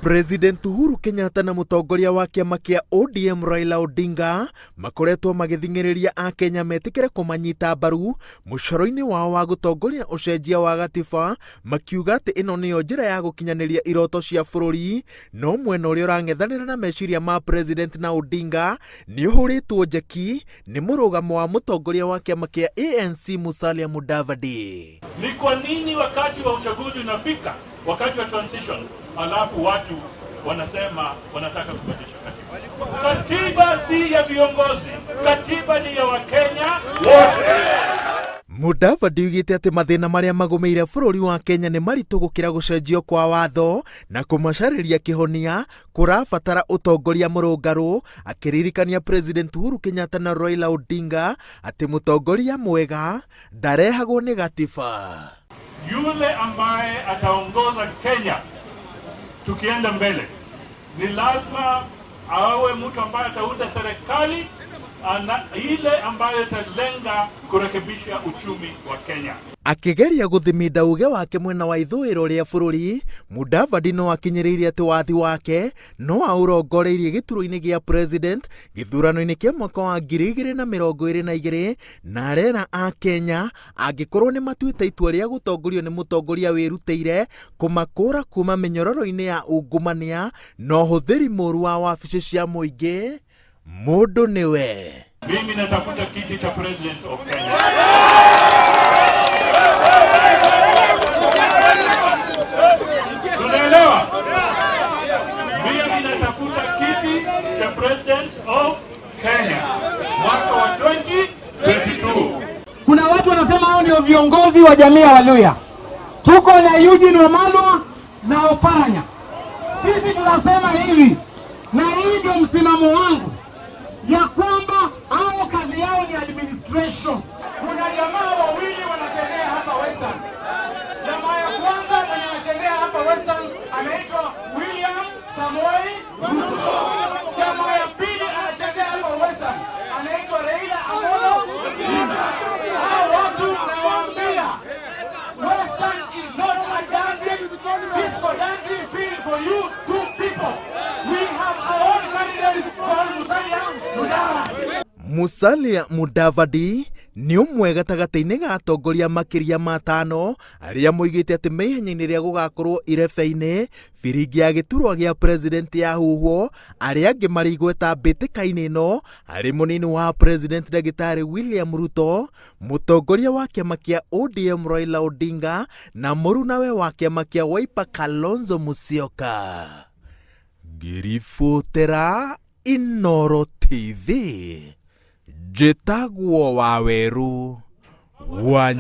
President Uhuru Kenyatta na mũtongoria wa kĩama kĩa ODM Raila Odinga makoretwo magĩthing'ĩrĩria Akenya metĩkĩre kũmanyita mbaru mũcoro-inĩ wao wa gũtongoria ũcenjia wa gatiba, makiuga atĩ ĩno nĩyo njĩra ya gũkinyanĩria iroto cia bũrũri. No mwena ũrĩa ũrang'ethanĩra na meciria ma President na Odinga nĩ ũhũrĩtwo njeki nĩ mũrũgamo wa mũtongoria wa kĩama kĩa ANC Musalia Mudavadi. Ni kwa nini wakati wa uchaguzi unafika, wakati wa transition, alafu watu wanasema wanataka kubadilisha katiba? Katiba si ya viongozi, katiba ni ya Wakenya wote. Mudavadi oigĩte atĩ mathĩna marĩa magũmĩire bũrũri wa Kenya nĩ maritũ gũkĩra gũcenjio kwa watho na kũmacarĩria kĩhonia kũrabatara ũtongoria mũrũngarũ, akĩririkania President Uhuru Kenyatta na Raila Odinga atĩ mũtongoria mwega ndarehagwo nĩ gatiba. Yule ambaye ataongoza Kenya tukienda mbele ni lazima awe mtu ambaye ataunda serikali ana, ile ambayo italenga kurekebisha uchumi wa Kenya. Akĩgeria gũthiminda uge wake mwena wa ithũĩro rĩa bũrũri, Mudavadi no akinyĩrĩirie atĩ wathi wake no aũrongoreirie gĩturwa-inĩ gĩa president gĩthurano-inĩ kĩa mwaka wa 2022, na arera Akenya angĩkorwo nĩ matuĩte itua rĩa gũtongorio nĩ mũtongoria wĩrutĩire kũmakũra kuma mĩnyororo-inĩ ya ungumania na ũhũthĩri mũru wa wabici cia mũingĩ, mũndũ nĩwe. Mimi natafuta kiti cha president of Kenya. Tunaelewa? Mimi natafuta kiti cha president of Kenya mwaka wa 2022. Kuna watu wanasema hao ndio viongozi wa jamii ya Waluya. Tuko na Eugene Wamalwa na Oparanya. Sisi tunasema hivi, na hii ndio msimamo wangu ya kwamba hao kazi yao ni administration. Kuna jamaa wawili wanachezea hapa Western. Jamaa ya kwanza mwenye anachezea hapa Western anaitwa William Samoei Ruto. Jamaa ya pili anachezea hapa Western anaitwa Raila Amolo Odinga. Hao watu nawaambia, Western is not a dancing, disco dancing field for you two people. We have our own candidate called Musalia Mudavadi. Musalia Mudavadi nĩ ũmwe gatagatĩ-inĩ ga atongoria makĩria ma 5 arĩa moigĩte atĩ me ihenya-inĩ rĩa gũgakorwo irebe-inĩ biringi ya gĩturwa gĩa president yahuhwo. Arĩa angĩ marĩ igweta mbĩtĩka-inĩ ĩno arĩ mũnini wa president ndagĩtarĩ William Ruto, mũtongoria wa kĩama kĩa ODM Raila Odinga na mũrunawe wa kĩama kĩa Wiper Kalonzo Musyoka. Ngĩribotera Inooro TV, njĩtagwo Waweru wa.